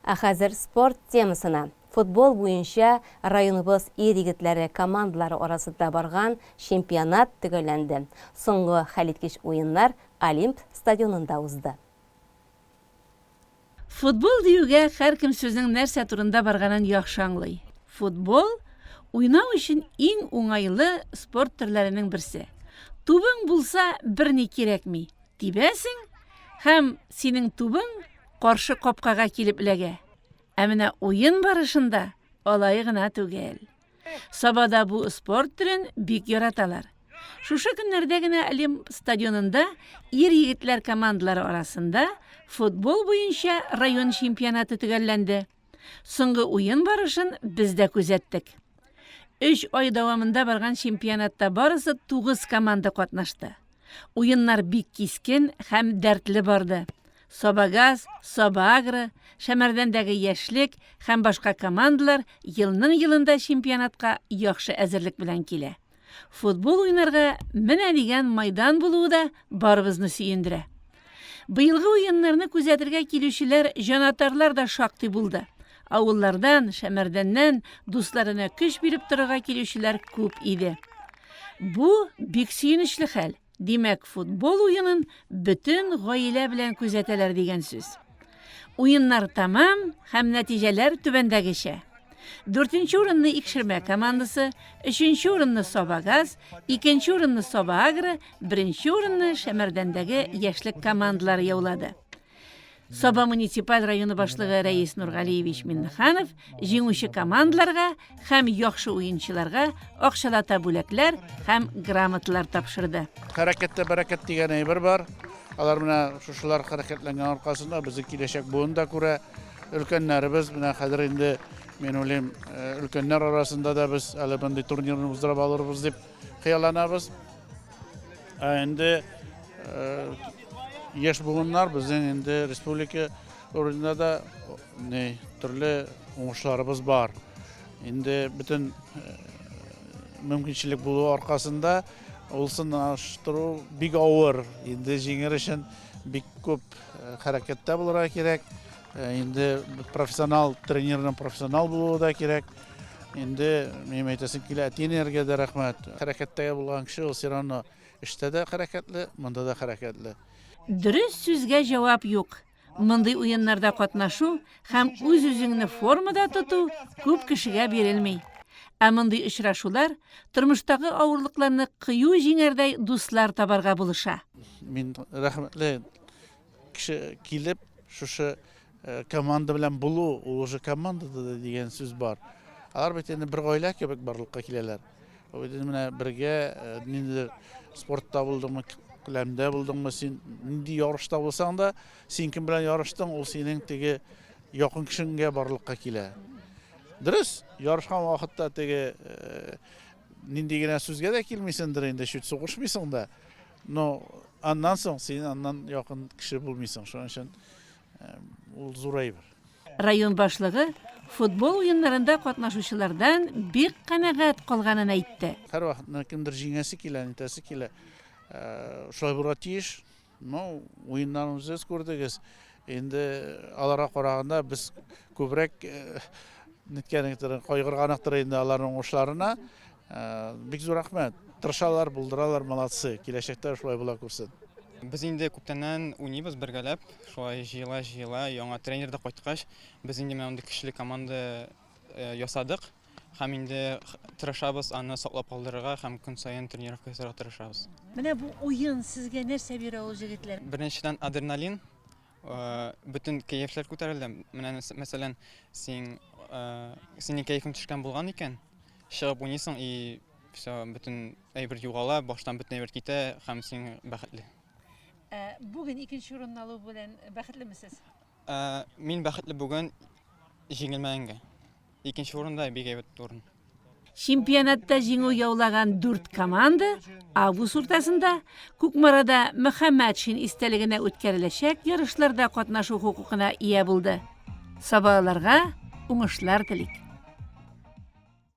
Ә хәзер спорт темасына. Футбол буенча районыбыз ир-егетләре командалары арасында барган чемпионат төгәлләнде. Соңгы хәлиткеч уеннар Олимп стадионында узды. Футбол диюгә һәркем сүзнең нәрсә турында барганын яхшы аңлый. Футбол, уйнау өчен иң уңайлы спорт төрләренең берсе. Тубың булса, берни кирәкми. Тибәсең һәм синең тубың каршы капкага килеп эләгә. Ә менә уен барышында алай гына түгел. Сабада бу спорт төрен бик яраталар. Шушы көннәрдә генә Олимп стадионында ир-егетләр командалары арасында футбол буенча район чемпионаты төгәлләнде. Соңгы уен барышын без дә күзәттек. Өч ай дәвамында барган чемпионатта барысы тугыз команда катнашты. Уеннар бик кискен һәм дәртле барды. Сабагаз, Сабаагро, Шәмәрдәндәге Яшьлек һәм башка командалар елның-елында чемпионатка яхшы әзерлек белән килә. Футбол уйнарга менә дигән майдан булуы да барыбызны сөендерә. Быелгы уеннарны күзәтергә килүчеләр җанатарлар да шактый булды. Авыллардан, Шәмәрдәннән дусларына көч биреп торырга килүчеләр күп иде. Бу бик сөенечле хәл. Димәк, футбол уенын бөтен гаилә белән күзәтәләр дигән сүз. Уеннар тәмам һәм нәтиҗәләр түбәндәгечә. Дүртенче урынны Икшермә командасы, өченче урынны Сабагаз, икенче урынны Саба-Агро, беренче урынны Шәмәрдәндәге Яшьлек командалары яулады. Саба муниципаль районы башлыгы Рәис Нургалиевич Миннеханов җиңүче командаларга һәм яхшы уенчыларга акчалата бүләкләр һәм грамоталар тапшырды. Хәрәкәттә бәрәкәт дигән әйбер бар. Алар менә шушылар хәрәкәтләнгән аркасында безнең киләчәк буын да күрә. Өлкәннәребез менә хәзер инде, мин уйлыйм, өлкәннәр арасында да без әле мондый турнирны уздырып алырбыз дип хыялланабыз. Ә инде яшь буыннар безнең инде республика уровеньда да не төрле уңышларыбыз бар. Инде бөтен мөмкинчелек булу аркасында ул сынаштыру бик авыр. Инде җиңер өчен бик күп хәрәкәттә булырга кирәк. Инде профессионал тренерның профессионал булуы да кирәк. Инде минем әйтәсем килә, әти-әниләргә дә рәхмәт. Хәрәкәттә булган кеше ул все равно эштә дә хәрәкәтле, монда да хәрәкәтле. Дөрес сүзгә җавап юк. Мондый уеннарда катнашу һәм үз-үзеңне формада тоту күп кешегә бирелми. Ә мондый очрашулар тормыштагы авырлыкларны кыю җиңәрдәй дуслар табарга булыша. Мин рәхмәтле Кеше килеп, шушы команда белән булу, ул уже командада да дигән сүз бар. Алар бит инде бер гаилә кебек барлыкка киләләр. Ул бит инде менә бергә ниндидер спортта булдыңмы, келәмдә булдыңмы, син нинди ярышта булсаң да, син кем белән ярыштың, ул синең теге якын кешеңгә барлыкка килә. Дөрес, ярышкан вакытта теге нинди генә сүзгә дә килмисеңдер инде, чуть сугышмыйсың да. Но аннан соң син аннан якын кеше булмыйсың. Шуның өчен ул зур әйбер. Район башлыгы футбол уеннарында катнашучылардан бик канәгать калганын әйтте. Һәрвакытны кемдер җиңәсе килә, нитәсе килә. Шулай булырга тиеш. Ну, уеннарын үзегез күрдегез. Инде аларга караганда без күбрәк ниткәнектер, кайгырганыктыр инде аларның уңышларына. Бик зур рәхмәт. Тырышалар, булдыралар, молодцы. Киләчәктә шулай була күрсен. Без инде күптәннән уйныйбыз бергәләп, шулай җыела-җыела, яңа тренер да кайткач, без инде менә мондый көчле команда ясадык һәм инде тырышабыз аны саклап калдырырга һәм көн саен тренировка ясарга тырышабыз. Менә бу уен сезгә нәрсә бирә ул, җегетләр? Беренчедән, адреналин, бөтен кәефләр күтәрелә. Менә мәсәлән, син синең кәефең төшкән булган икән, чыгып уйныйсың и все, бөтен әйбер югала, баштан бөтен әйбер китә һәм син бәхетле. Ә бүген икенче урынны алу белән бәхетлеме сез? Мин бәхетле бүген җиңелмәгәнгә. Икенче урында бик әйбәт урын. Чемпионатта җиңү яулаган дүрт команда август уртасында Кукмарада Мөхәммәтшин истәлегенә үткәреләчәк ярышларда катнашу хокукына ия булды. Сабалыларга уңышлар телик.